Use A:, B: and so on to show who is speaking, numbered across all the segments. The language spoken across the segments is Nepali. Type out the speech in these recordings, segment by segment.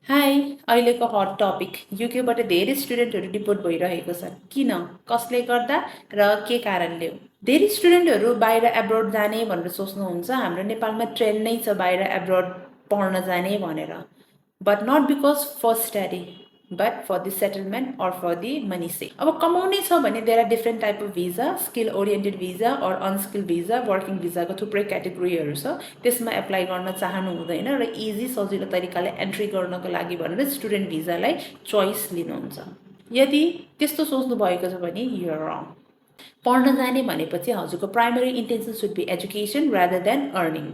A: हाई अहिलेको हट टपिक युकेबाट धेरै स्टुडेन्टहरू डिपोर्ट भइरहेको छन् किन कसले गर्दा र के कारणले हो धेरै स्टुडेन्टहरू बाहिर एब्रोड जाने भनेर सोच्नुहुन्छ हाम्रो नेपालमा ट्रेन्ड नै छ बाहिर एब्रोड पढ्न जाने भनेर but not because for study but for the settlement or for the money से अब कमाउने छ भने there are different type of visa skill oriented visa or unskill visa working भिजाको थुप्रै क्याटेगोरीहरू छ त्यसमा एप्लाई गर्न चाहनु हुँदैन र इजी सजिलो तरिकाले एन्ट्री गर्नको लागि भनेर स्टुडेन्ट भिजालाई चोइस लिनुहुन्छ यदि त्यस्तो सोच्नु भएको छ भने यु आर रङ पढ्न जाने भनेपछि हजुरको primary intention should be education rather than earning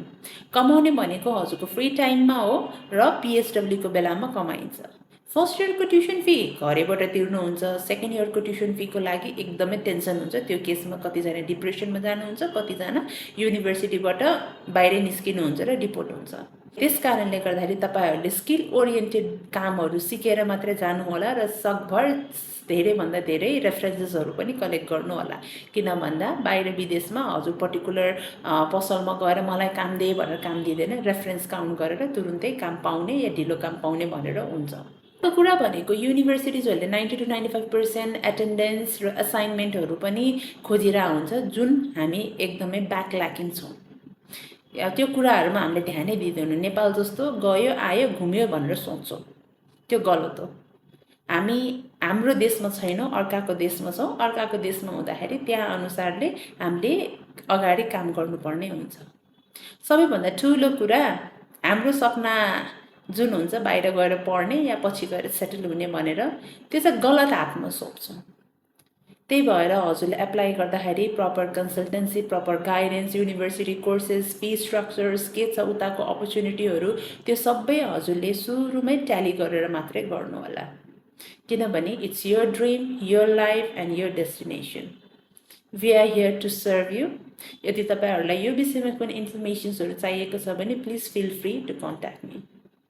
A: कमाउने भनेको हजुरको फ्री टाइममा हो र पिएचडब्ल्यूको बेलामा कमाइन्छ फर्स्ट इयरको ट्युसन फी घरैबाट तिर्नुहुन्छ सेकेन्ड इयरको ट्युसन फीको लागि एकदमै टेन्सन हुन्छ त्यो केसमा कतिजना डिप्रेसनमा जानुहुन्छ कतिजना युनिभर्सिटीबाट बाहिरै निस्किनुहुन्छ र डिपोर्ट हुन्छ त्यस कारणले गर्दाखेरि तपाईँहरूले स्किल ओरिएन्टेड कामहरू सिकेर मात्रै जानु होला र सकभर धेरैभन्दा धेरै रेफरेन्सेसहरू पनि कलेक्ट गर्नु होला किन भन्दा बाहिर विदेशमा हजुर पर्टिकुलर पसलमा गएर मलाई काम दे भनेर काम दिँदैन रेफरेन्स काउन्ट गरेर तुरुन्तै काम पाउने या ढिलो काम पाउने भनेर हुन्छ कुरा भनेको युनिभर्सिटिजहरूले 90 to 95% एटेन्डेन्स र असाइनमेन्टहरू पनि खोजिरहेको हुन्छ जुन हामी एकदमै ब्याकल्याकिङ छौँ त्यो कुराहरूमा हामीले ध्यानै दिँदैनौँ नेपाल जस्तो गयो आयो घुम्यो भनेर सोच्छौँ त्यो गलत हो हामी हाम्रो देशमा छैनौँ अर्काको देशमा छौँ अर्काको देशमा हुँदाखेरि त्यहाँ अनुसारले हामीले अगाडि काम गर्नुपर्ने हुन्छ सबैभन्दा ठुलो कुरा हाम्रो सपना जुन हुन्छ बाहिर गएर पढ्ने या पछि गएर सेटल हुने भनेर त्यो चाहिँ गलत हातमा सोच्छौँ त्यही भएर हजुरले एप्लाई गर्दाखेरि proper consultancy proper guidance university courses fee structures के छ उताको अपर्च्युनिटीहरू त्यो सबै हजुरले सुरुमै ट्याली गरेर मात्रै गर्नु होला किनभने it's your dream your life and your destination we are here to serve you यदि तपाईँहरूलाई यो विषयमा कुनै इन्फर्मेसन्सहरू चाहिएको छ भने please feel free to contact me